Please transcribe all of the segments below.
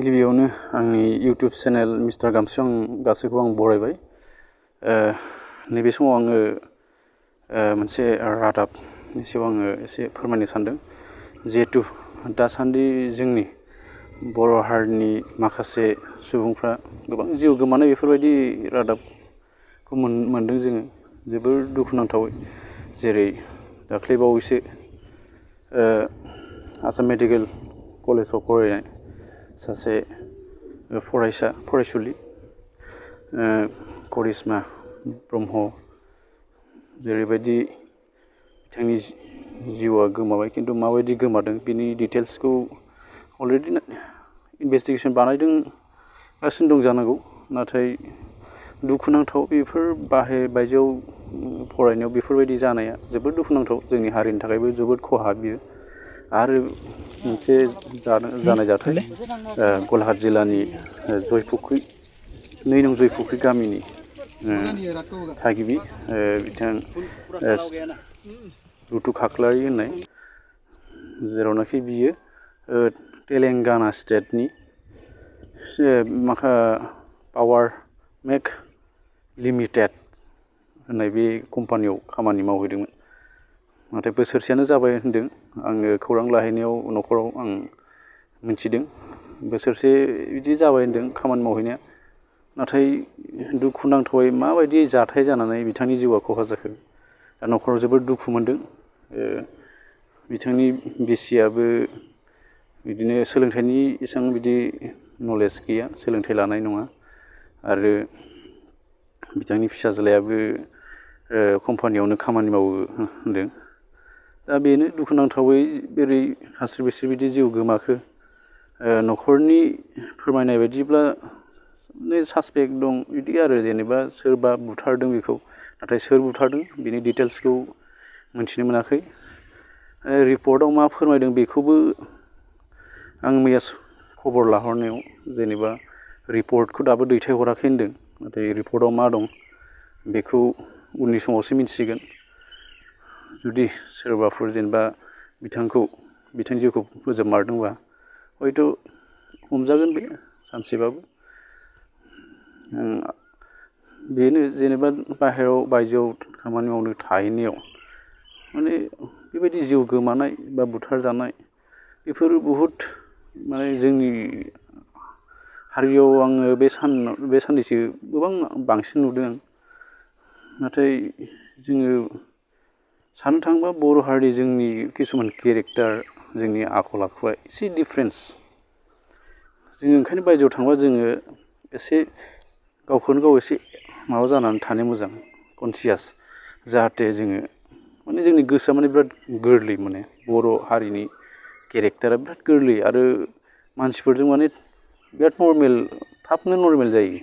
गिबियावनो आंनि YouTube channel mister गामसा गासैखौ आं बरायबाय। नैबे समाव आङो मोनसे रादाबनि सायाव आङो एसे फोरमायनो सानदों। जिहेतु दासान्दि जोंनि बर' हारिनि माखासे सुबुंफ्रा गोबां जिउ गोमानाय बेफोरबायदि रादाबखौ मोनदों जोङो जोबोर दुखुनांथावै। जेरै दाख्लैबावैसो आसाम मेडिकेल कलेजाव फरायनाय सासे फरायसुलि करिश्मा ब्रह्म, जेरैबायदि बिथांनि जिउआ गोमाबाय, खिन्थु माबायदि गोमादों बिनि डिटेल्सखौ अलरेडि इनभेस्टिगेसन बानायगासिनो दं जानांगौ। नाथाय दुखुनांथाव बेफोर बायजोआव फरायनायाव बेफोरबायदि जानाया जोबोद दुखुनांथाव, जोंनि हारिनि थाखायबो जोबोद खहा बियो। आरो मोनसे जानाय जाथाय गलाघाट जिल्लानि जयफुख्रि 2 नं जयफुख्रि गामिनि थागिबि बिथां रुथु खाख्लारि होननाय, जेरावनाखि बियो तेलेंगाना स्टेटनि पावार मेक लिमिटेड होननाय बे कम्पानियाव खामानि मावहैदोंमोन। नाथाय बोसोरसेयानो जाबाय होनदों आङो खौरां लाहैनायाव न'खराव आं मिथिदों। बोसोरसे बिदि जाबाय होनदों खामानि मावहैनाया। नाथाय दुखुनांथावै माबायदि जाथाय जानानै बिथांनि जिउआ खहा जाखो, दा न'खराव जोबोद दुखु मोनदों। बिथांनि बिसियाबो बिदिनो सोलोंथाइनि एसेबां बिदि नलेज गैया, सोलोंथाइ लानाय नङा। आरो बिथांनि फिसाज्लायाबो कम्पानियावनो खामानि मावो होनदों। दा बेनो दुखुनांथावै बोरै खास्रि बिस्रि बिदि जिउ गोमाखो। न'खरनि फोरमायनाय बायदिब्ला सासपेक्ट दं बिदि आरो, जेनेबा सोरबा बुथारदों बेखौ, नाथाय सोर बुथारदों बिनि डिटेल्सखौ मोनथिनो मोनाखै। रिपर्टआव मा फोरमायदों बेखौबो आं मैया खबर लाहरनायाव जेनेबा रिपर्टखौ दाबो दैथायहराखै होनदों। नाथाय रिपर्टआव मा दं बेखौ उननि समावसो मिथिसिगोन। जुदि सोरबाफोर जेनेबा बिथांनि जिउखौ फोजोबमारदोंबा हयथ' हमजागोन बे सानसेबाबो। बेनो जेनेबा बायजोआव खामानि मावनो थाहैनायाव माने बेबायदि जिउ गोमानाय बा बुथारजानाय बेफोर बहुद माने जोंनि हारियाव आङो बे साननैसो गोबां बांसिन नुदों आं। नाथाय जोङो साननो थाङोबा बर' हारि जोंनि किसुमान केरेक्टार, जोंनि आखल आखुआ एसे डिफारेन्स। जोङो ओंखायनो बायजोआव थांबा जोङो एसे गावखौनो गाव एसे माबा जानानै थानो मोजां, कनसियास, जाहाथे जोङो माने जोंनि गोसोआ माने बिराद गोरलै, माने बर' हारिनि केरेक्टारा बिराद गोरलै आरो मानसिफोरजों माने बिराद नर्मेल, थाबनो नर्मेल जायो।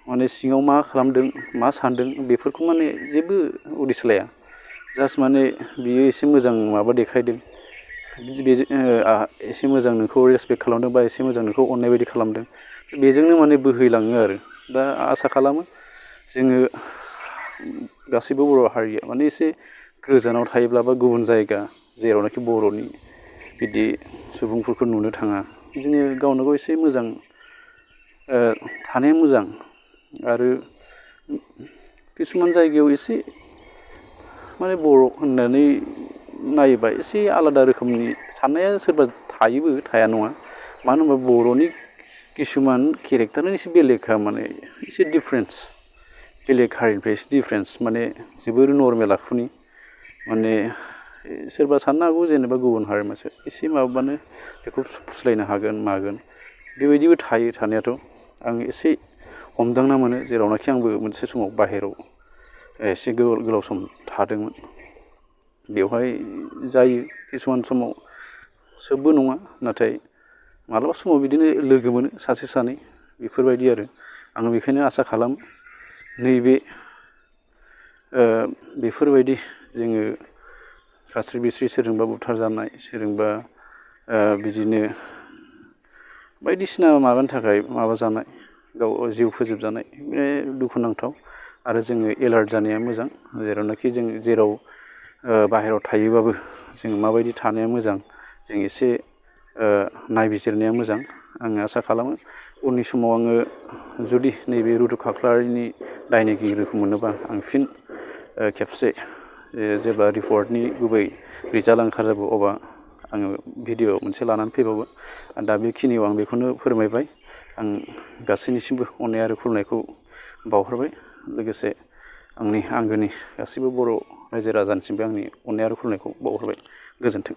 माने सिङाव मा खालामदों मा सानदों बेफोरखौ माने जेबो उदिस लाया। जास्ट माने बियो एसे मोजां माबा देखायदों, एसे मोजां नोंखौ रेसपेक्ट खालामदों बा एसे मोजां नोंखौ अननाय बायदि खालामदों, बेजोंनो माने बोहैलाङो आरो। दा आसा खालामो जोङो गासैबो बर' हारिया माने एसे गोजानाव थायोब्ला बा गुबुन जायगा जेरावनाखि बर'नि बिदि सुबुंफोरखौ नुनो थाङा, जोङो गावनो गाव एसे मोजां थानाया मोजां। आरो किसुमान जायगायाव एसे माने बर' होननानै नायोबा एसे आलादा रोखोमनि साननाया सोरबा थायोबो, थाया नङा। मानो होनबा बर'नि किसुमान केरेक्टारानो एसे बेलेगखा, माने एसे डिफारेन्स, बेलेग हारिनिफ्राय एसे डिफारेन्स, माने जोबोर नर्मेल आखुनि। माने सोरबा साननो हागौ जेनेबा गुबुन हारिनि मानसि एसे माबाबानो बेखौ फुस्लायनो हागोन मागोन, बेबायदिबो थायो थानायाथ'। आं एसे हमदांना मोनो, जेरावनाखि आंबो मोनसे समाव बाहेराव एसे गोलाव सम थादोंमोन। बेवहाय जायो किसुमान समाव, सोबबो नङा, नाथाय मालाबा समाव बिदिनो लोगो मोनो सासे सानै, बेफोरबायदि आरो। आं बेखायनो आसा खालामो नैबे बेफोरबायदि जोङो खास्रि बिस्रि सोरजोंबा बुथारजानाय, सोरजोंबा बिदिनो बायदिसिना माबानि थाखाय माबा जानाय, गाव जिउ फोजोबजानाय, बे दुखुनांथाव। आरो जोङो एलार्ट जानाया मोजां, जेरावनाखि जों जेराव बाहेरायाव थायोबाबो जों माबायदि थानाया मोजां, जों एसे नायबिजिरनाया मोजां। आङो आसा खालामो उननि समाव आङो जुदि नैबे रुदु खाख्लारिनि दायनिगिरिखौ मोनोबा आं फिन खेबसे जेब्ला रिपर्टनि गुबै रिजाल्ट ओंखारजोबो अब्ला आङो भिडिअ मोनसे लानानै फैबावगोन। दा बेखिनियाव आं बेखौनो फोरमायबाय। आं गासैनिसिमबो अननाय आरो खुलुमनायखौ बावहरबाय। लोगोसे आंनि आंगोनि गासैबो बर' रायजो राजानिसिमबो आंनि अननाय आरो खुलुमनायखौ बावहरबाय। गोजोन्थों।